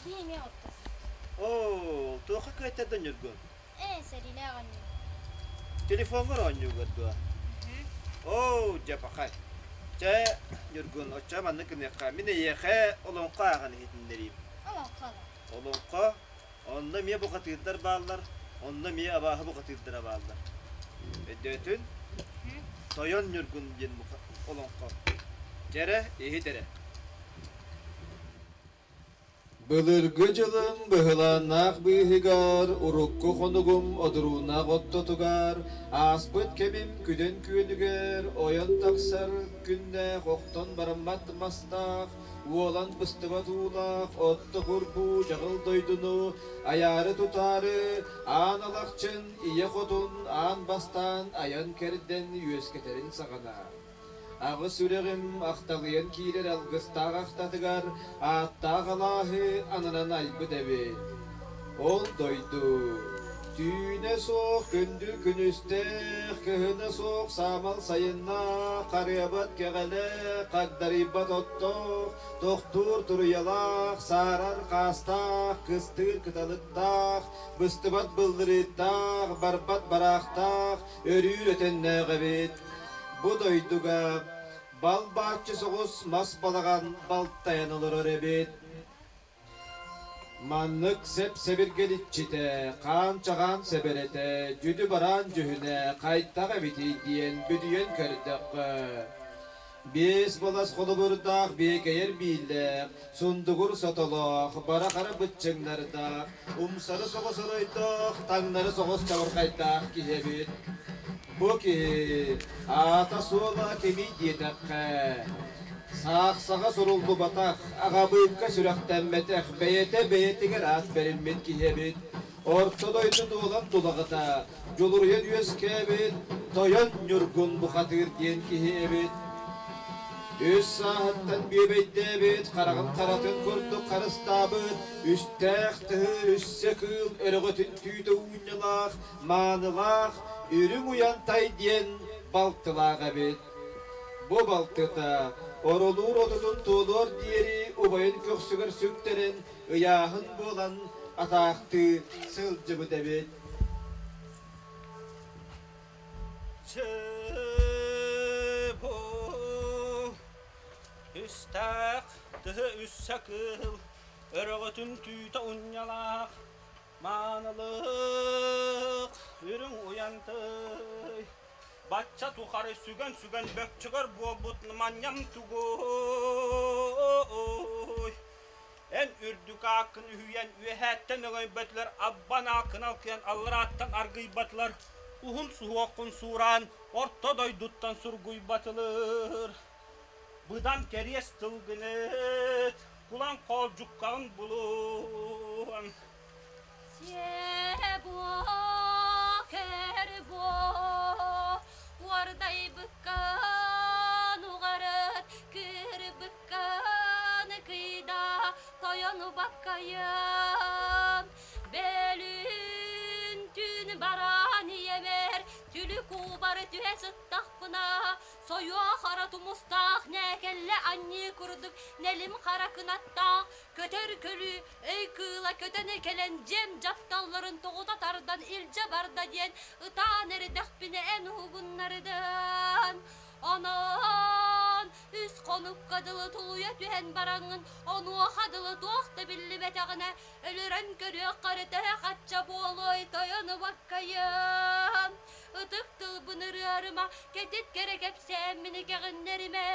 Кини эмиэ оттор. Оо, туохха кыайтарда Ньургун? Ээ, сэриилээх оонньуу. Телефоҥҥар оонньуугар дуо? Оо, дьэ пахай. Чэ, Ньургун, оччо маннык гыныахха. Мин эйиэхэ олоҥхо ааҕан иһитиннэриим. Олоҥхо. Олоҥхо, онно эмиэ бухатыырдар бааллар, онно эмиэ абааһы бухатыырдара бааллар. Өйдөөтүн? Тойон Ньургун диэн олоҥхо. Дьэ эрэ, иһит эрэ. Былыргы дьылым быһылааннаах быыһыгар, урукку хонугум одурууннаах оттотугар, ааспыт кэмим күдэн күөнүгэр ойон тахсар күннээх охтон бараммат мастаах, уолан быстыбат уулаах отто курбуу дьаҕыл дойдуну айаары-тутаары аан алахчын ийэ хотун аан бастаан айан кэрдэн үөскэтэрин саҕана Аҕыс үрэҕим ахталыйан киирэр алгыстаах ахтатыгар ааттаах алааһы ананан айбыт эбит. Ол дойду түүнэ суох күндү күнүстээх, кыһына суох саамал сайыннаах, харыабат кэҕэлээх, хагдарыйбат оттоох, тохтуур туруйалаах, саарар хаастаах, кыстыыр кыталыктаах, быстыбат быллырыыттаах, барбат бараахтаах, өрүүр өтөннөөх эбит. Бу дойдуга бал-бааччы соҕус мас балаҕан балтайан олорор эбит. Маннык сэп-сэбиргэл иччитэ, хаан-чаҕаан сэбэрэтэ, дьүдү-бараан дьүһүнэ хайдах эбитий диэн бүдүйэн көрдөххө, биэс балас холобурдаах биэкэйэр бииллээх, сундугур сотолоох, бара-хара быччыҥнардаах, умсары соҕус оройдоох, таҥнары соҕус чаҕырхайдаах киһи эбит. Бу киһи аата-суола кимий диэтэххэ, саахсаҕа суруллубатах, аҕабыыкка сүрэхтэммэтэх, бэйэтэ бэйэтигэр аат бэриммит киһи эбит. Орто дойду дуолан дулаҕыта дьулуруйан үөскээбит Тойон Ньургун бухатыыр диэн киһи эбит. Үс сааһыттан бүөбэйдээбит, хараҕын харатын курдук харыстаабыт, үстээх тыһы үссэ кыыл өрөҕөтүн түүтэ уунньалаах, маанылаах Үрүҥ Уйантай диэн балтылаах эбит. Бу балтыта оролуур отутун туолуор диэри убайын көхсүгэр сүктэрэн ыйааһын буолан атаахтыы сылдьыбыт эбит. Үстээх тыһы үссэ кыыл өрөҕөтүн түүтэ унньалаах Маанылык үрүҥ уйантай бачча тухары сүгэн-сүгэн бөкчөгөр буолбут манньам тугуй? Эн үрдүк ааккын үһүйэн үөһээттэн өҥөйбөтүлэр, аббан ааккын алкыйан алларааттан аргыйбатылар, уһун суһуоххун суураан орто дойдуттан сургуйбатылар. Быдан кэриэс тылгыныт, кулан хоолдьуккаҕын булуон. Сиэ буо, кэр буо, уордайбыккын уҕарыт, кырбыккын кыйда, тойон баккайым. Бөлүүн түүн баран ийэбэр түлүк уубары түһэ сыттахпына, сойуо хара тумустаах нээкэллэ анньыы курдук нэлим хара кынаттаах көтөр көлүү Өй кыыла көтөн кэлэн дьиэм дьахталларын тоҕута тардан илдьэ барда диэн ытаан эрдэхпинэ эн уһугуннарыдын. Онон үс хонукка дылы тулуйа түһэн бараҥҥын онуоха дылы туох да биллибэтэҕинэ өлөрөн көрүөххэ эрэ төһө хачча буолуой тойону баккайым. Ытык тылбын ырыарыма, кэтит кэрэ кэпсээммин кэҕиннэримэ.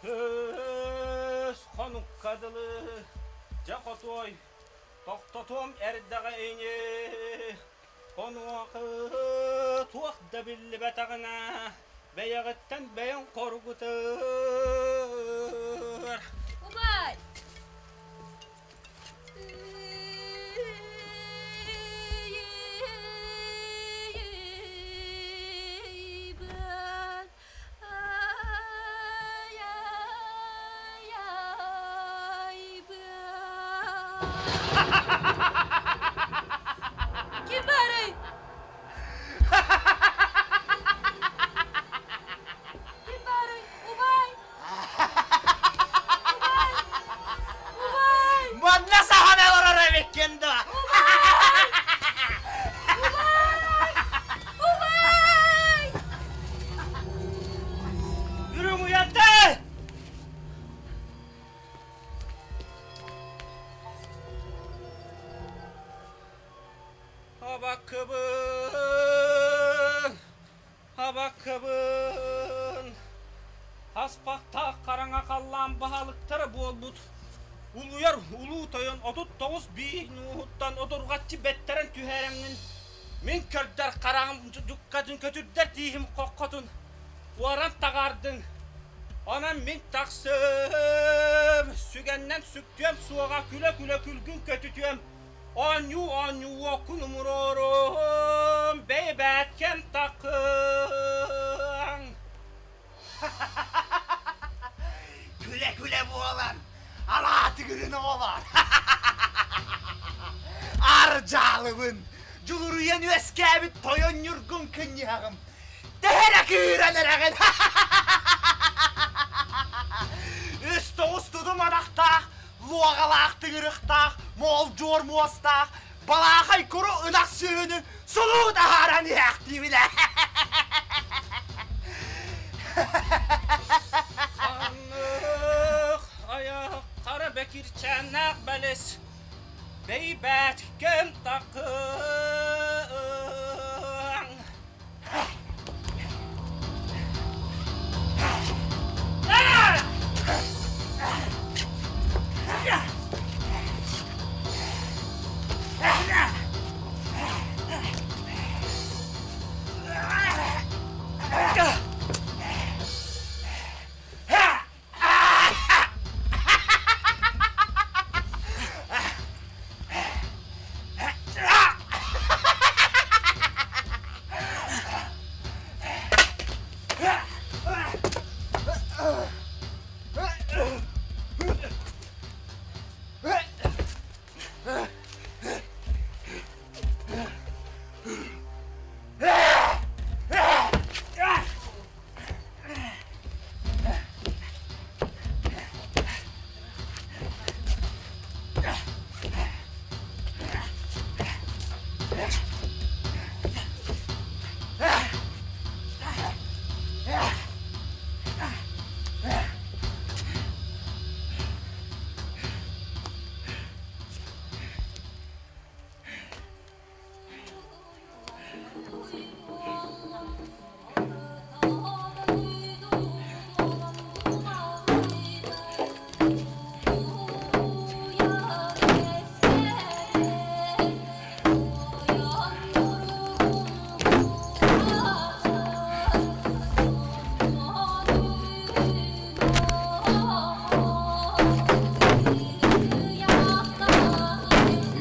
Көс хонукка дылы, дьэ хотуой, тохтотуом эрдэҕэ ини, онуоха туох да биллибэтэҕинэ, бэйэҕиттэн бэйэҥ хоргутар. Убай! Ким баарый? Ким баарый? Убай! Абаккыбын, абаккыбын. Хаспахтаах хараҥа халлаан баһылыктара буолбут улуйар улуу тойон 39 биир нууһуттан одурҕаччы бэттэрэн түһэрэҥҥин мин көрдөр хараҕым дьуккатын көтүрдэр тииһим хоххотун уоран таҕаардыҥ. Онон мин тахсым, сүгэннэн сүктүөм суоҕа, күлэ-күлэ күлгүн көтүтүөм, оонньуу-оонньуу уоккун умуруорум, бэйэбээт кэм такыаҥ. Күлэ-күлэ буолан, алаатыгырын оҕолор. Ардьаалыбын, дьулуруйан үөскээбит тойон ньургун кынньыһаҕым Тэһэрэ кыыран эрэҕин! Үс тоҕус тудум анахтаах, луоҕалаах тыҥырыхтаах, моолдьуор муостаах, балаахай куру ынах сүөһүнү сулуу таһааран иһээхтиибин Аннык айах хара бэкирчээннээх бэлэс бэйбээт кэм такыаҥ.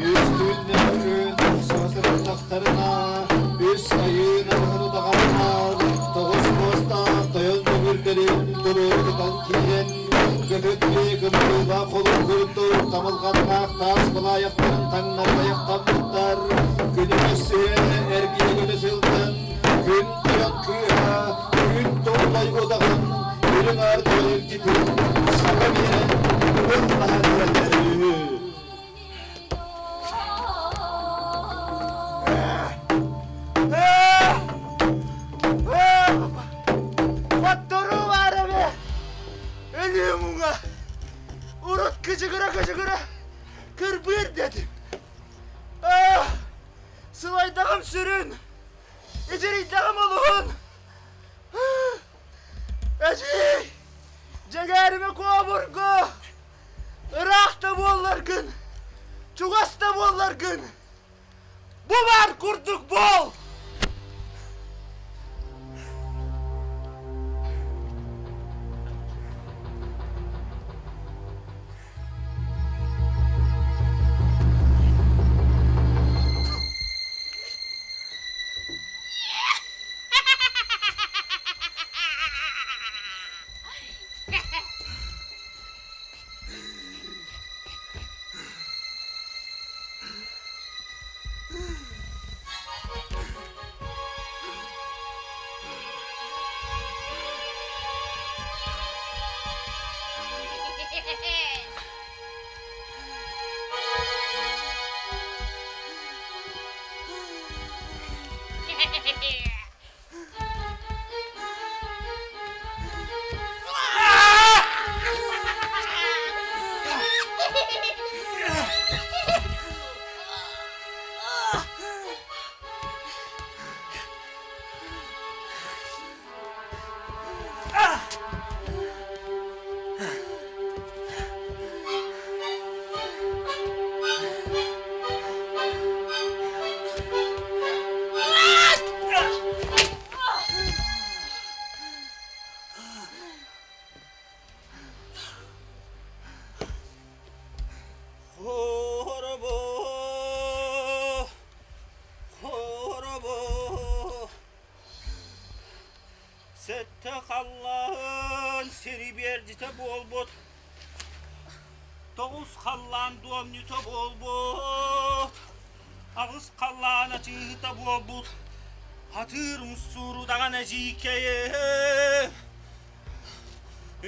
Үс түүннээх күн сосырыттахтарына, үс айыы намыһын удаҕаннар, тоҕус муостаах тойон төгүрдэрин туруору тутан киирэн, көтүт бии кымньыылаах холун курдук тамылҕаннаах таас былаайахтарын таҥнары тайахтаммыттар, күнү көрсүһэ эргийэ көтө сылдьан, күн тойон кыыһа, күн толлой удаҕан, үрүҥ аар тойон илдьитин саба биэрэн, ыллаһан иһэллэр үһү. Хотторуу баар эбэ! Өлүү муҥа! Урут кыдьыгыра-кыдьыгыра кырбыыр дэтим. Сылайдаҕым сүрүн! Ичирийдэҕим олуһун! Эдьиий! Дьэгээримэ куобургу! Ыраах да буолларгын, чугас да буолларгын, бу баар курдук буол! Хоробо, хоробо, Сэттэ халлаан сири биэрдитэ буолбут, Тоҕус халлаан дуомньута буолбут, Аҕыс халлаан ачыыһыта буолбут, Атыыр муссууру даҕаны эдьиийкэйим.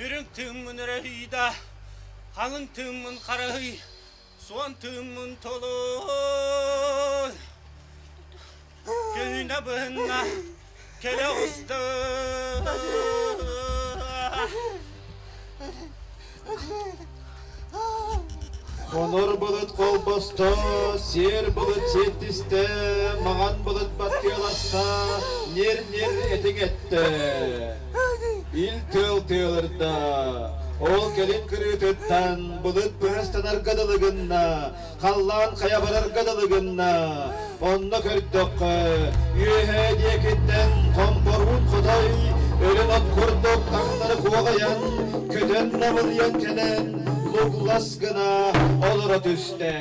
Үрүҥ тыыммын өрөһүйдэ, халыҥ тыыммын харыһый, суон тыыммын толуй. Күнэ быһынна, кэлэ оҕуста. Хонор былыт холбосто, сиэр былыт сиэттистэ, маҥан былыт баттыаласта, ньир-ньир этиҥ эттэ. Ил тыал тыалырда, ол кэлин кырыытыттан былыт быһастанарга дылы гынна, халлаан хайа барарга дылы гынна. Онно көрдөххө, үөһээ диэкиттэн хомпоруун хотой өлөн от курдук таҥнары куоҕайан, көтөн намылыйан кэлэн, луглас гына олоро түстэ.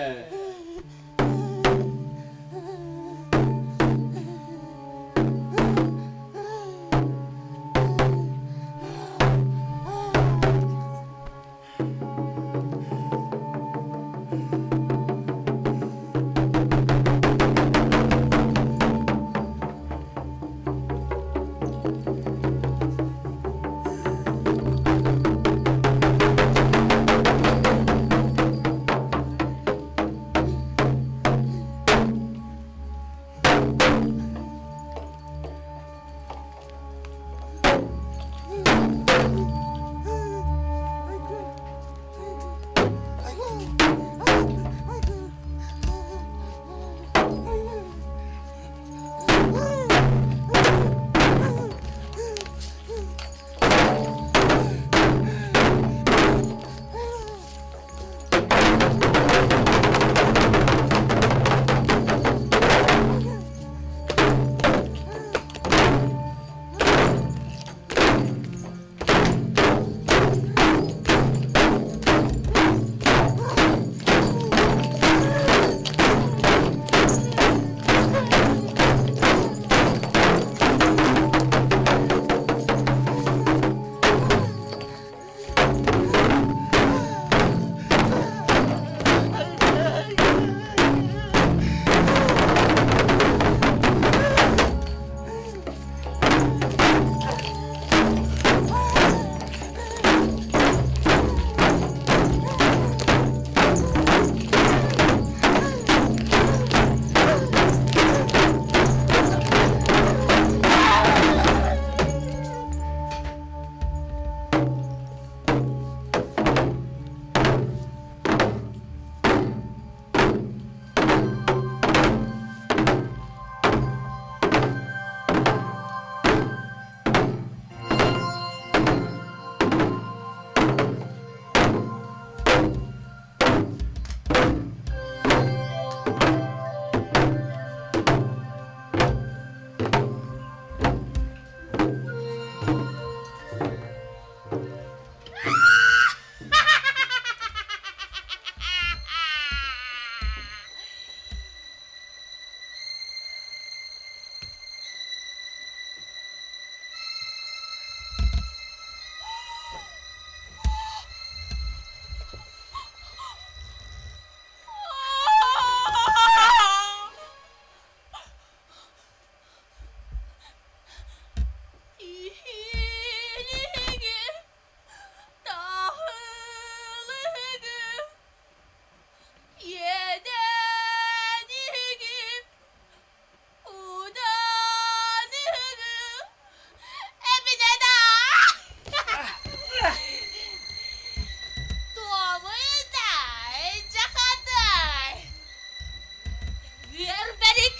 Үөрбэрик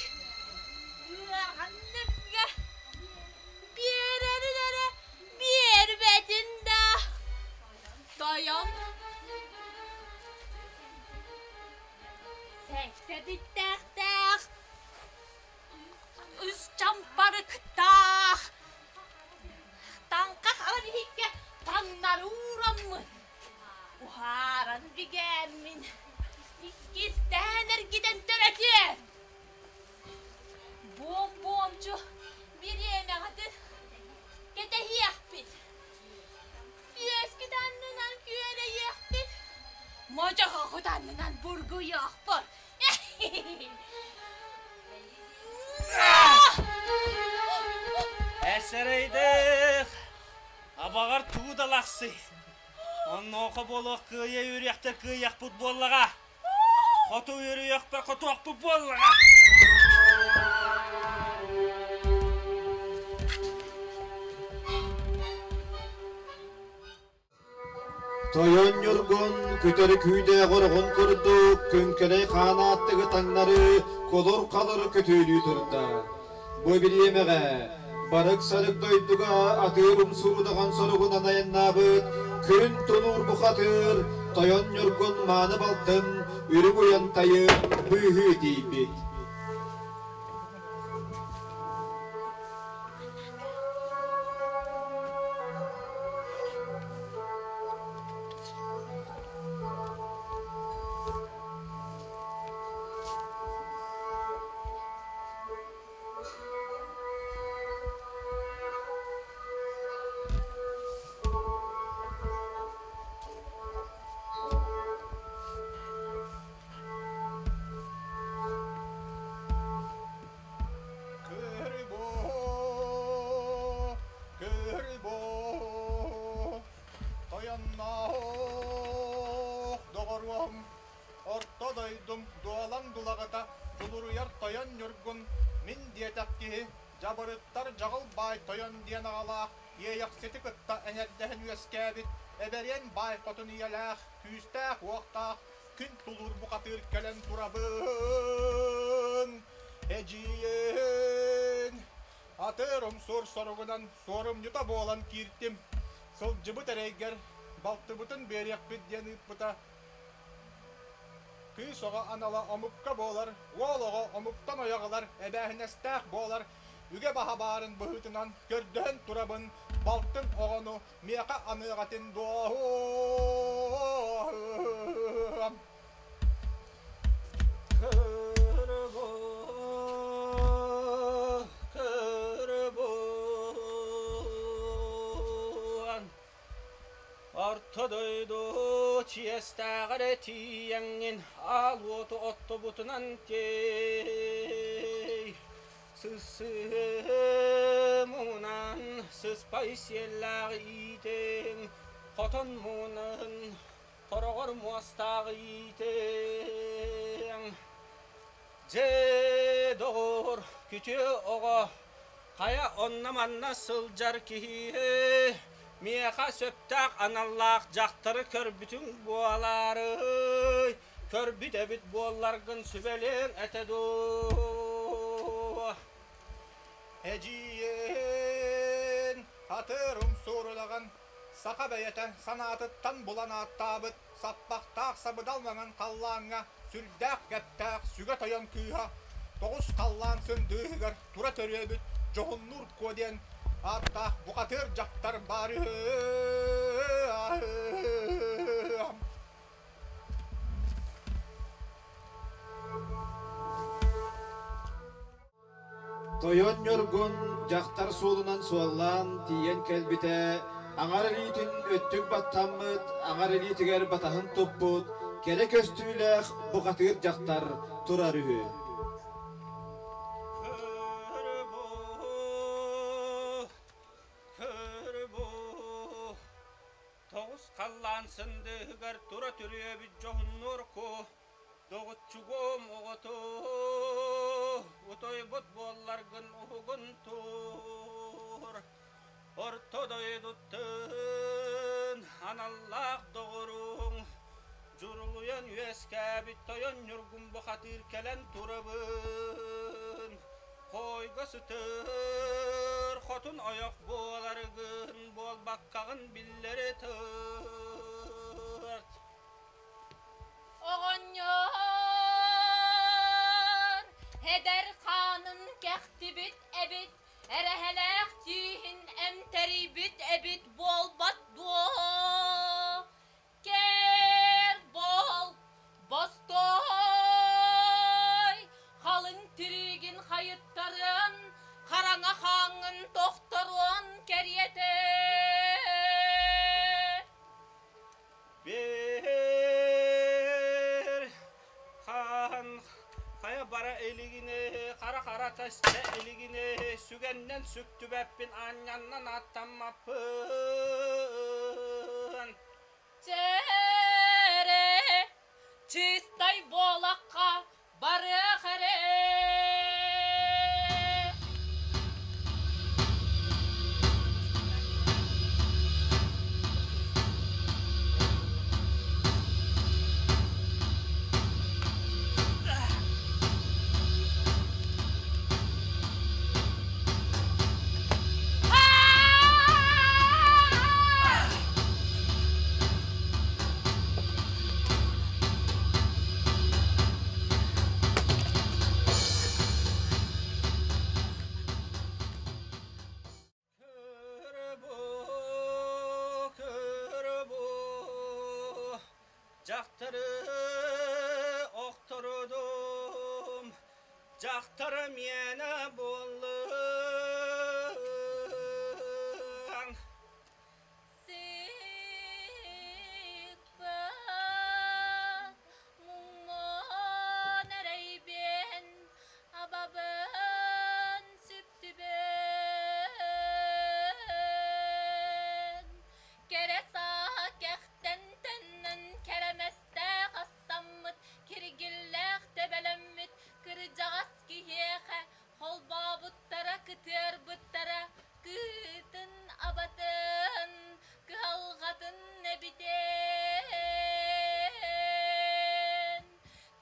ыаҕаннарга биэрэрин эрэ биэрбэтин да тойон сэттэ биттээхтээх үс чампарыктаах таҥха хара иһиккэ таҥнары уураммын уһааран бигээммин. Иккистээн эргитэн төрөтүөм. Буом-буомчу бириэмэҕитин кэтэһиэхпит. Үөскүт аннынан күөлэйиэхпит. Модьоҕоҕут аннынан бургуйуохпут. Эсэрэйдэх, абаҕар тугу да лахсый. Оннооко буолуох кыайа үөрүйэхтэр кыайыахпыт буоллаҕа. Хоту үөрүйэхпэр хотуохпут буоллаҕа. Тойон Ньургун күтэр күүдээх ороҕун курдук күҥкэлэй хаан ааттыгы таҥнары кулур-халыр көтүөлүү турда. Бу бириэмэҕэ барык-сарык дойдуга атыыр умсуурудаҕан соругунан айаннаабыт күн тулуур бухатыыр Тойон Ньургун мааны балтын Үрүҥ Уйантайы быыһыы тиийбит. Кыһырбо, кыһырбо, тойонноох доҕоруом, орто дойдум дуолан дулаҕата дьулуруйар тойон ньургун, мин диэтэх киһи дьабырыттар дьаҕыл баай тойон диэн аҕалаах Иэйэхсити кытта эҥэрдэһэн үөскээбит Эбэриэн баай хотун ийэлээх, күүстээх-уохтаах күн тулуур бухатыыр кэлэн турабын. Эдьиийин атыыр умсуур соругунан суорумньута буолан кииртим. Сылдьыбыт эрэйгэр балтыбытын биэриэхпит диэн ыыппыта. Кыыс оҕо анала омукка буолар, уол оҕо омуктан ойох ылар эбээһинэстээх буолар, үгэ баһа баарын быһыытынан көрдөһөн турабын, балтын оҕону миэхэ аныаҕатын дуоһуом. Орто дойду чиэстээҕэр тиийэҥҥин аал уоту оттубутунан тиэй. Сыссыы муҥунан сыспай сиэллээх иитиҥ, хотон муҥунан хороҕор муостаах иитиҥ. Дьэ, доҕор, күтүө оҕо, хайа онно-манна сылдьар киһи миэхэ сөптөөх аналлаах дьахтары көрбүтүҥ буолаарый, көрбүт эбит буолларгын сүбэлиэҥ этэ дуу? Эдьиийин атыыр умсуурудаҕын саха бэйэтэ санаатыттан булан ааттаабыт саппахтаах сабыдал маҥан халлааҥҥа сүрдээх кэптээх сүгэ тойон кыыһа тоҕус халлаан сындыыһыгар тура төрүөбүт Дьоһуннуур Куо диэн ааттаах бухатыыр дьахтар баар үһү. Тойон Ньургун дьахтар суолунан суоллаан тиийэн кэлбитэ, аҥар илиитин өттүк баттаммыт, аҥар илиитигэр батаһын туппут, кэрэ көстүүлээх бухатыыр дьахтар турар үһү. Тоҕус халлаан сындыыһыгар тура түрүөбүт дьоһуннуур ку Доҕуччугум оҕоту утуйбут буолларгын уһугун тур Орто дойдуттан аналлаах доҕоруҥ Дьурулуйан үөскээбит тойон Ньургун бухатыыр кэлэн турабын Хоойго сытыр хотун ойох буоларгын буолбаккаҕын биллэри тырт Оҕонньор эдэр хаанын кэхтибит эбит, эрэһэлээх тииһин эмтэрийбит эбит буолбат дуо? Кэр бол, бостоо! Хаара тэстэ илигини сүгэннэн сүктүбэппин, аанньаннан аттаммаппын. Чээрэ, чистай буолахха барыах эрэ. Кырбу, кырбу, дьахтары охторудум, дьахтары миэнэ буоллун. Сыппат муҥмун эрэйбин, абабын сүптүбүн. Кэрэ саа кэхтэн төннөн кэрэмэстээх астаммыт, киргиллээх төбөлөммүт кырдьаҕас киһиэхэ холбообуттара кытыарбыттара кыытын абатын кыһалҕатын эбитин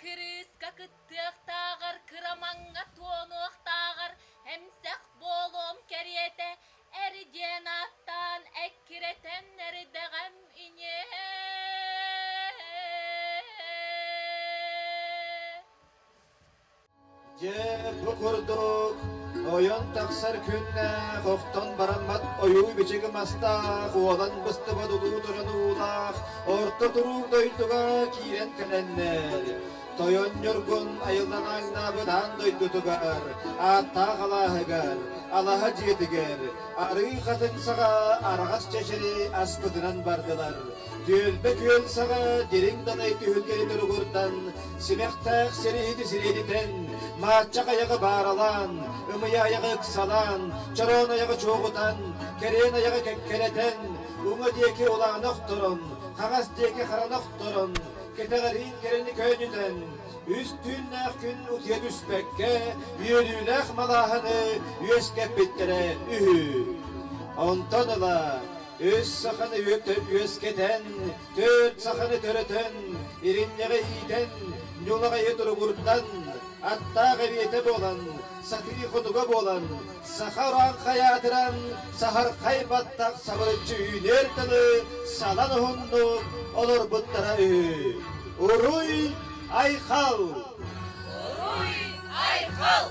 кырыыска кыттыахтааҕар кырамаҥҥа туонуохтааҕар эмсэх буолуом кэриэтэ эр диэн ааттаан эккирэтэн эрдэҕэм иньээ. Дьэ, бу курдук ойон тахсар күннээх, охтон бараммат ойуу-бичиги мастаах, уолан быстыбат улуу туран уулаах, орто туруук дойдуга киирэн кэлэннэр, Тойон Ньургун айыллан ааҥнаабыт аан дойдутугар, ааттаах алааһыгар, алаһа дьиэтигэр, арыы хатыҥ саҕа араҕас чэчири аспытынан бардылар. Түөлбэ күөл саҕа дириҥ данай түһүлгэни туругурдан, симэхтээх сириһити сириэдитэн, мааччах айаҕы бааралаан, ымыйа айаҕы ыксалаан, чороон айаҕы чуоҕутан, кэриэн айаҕы кэккэлэтэн, уҥа диэки улаана охторон, хаҥас диэки харана охторон, кэтэҕэриин кэрэни көөнньүтэн, үс түүннээх күн утуйа түспэккэ, үөрүүлээх малааһыны үөскэппиттэрэ үһү. Онтон ыла үс саханы үөскэтэн, Түөрт саханы төрөтөн, иринньэҕи иитэн, ньулаҕайы туругурдан, аттаах эбиэтэ буолан, сатыы хотуга буолан, саха урааҥхай аатыран, саһархай баттах сабырыччы үүнүөр тылы салан уһуннук олорбуттара үһү. Уруй айхал! Уруй айхал!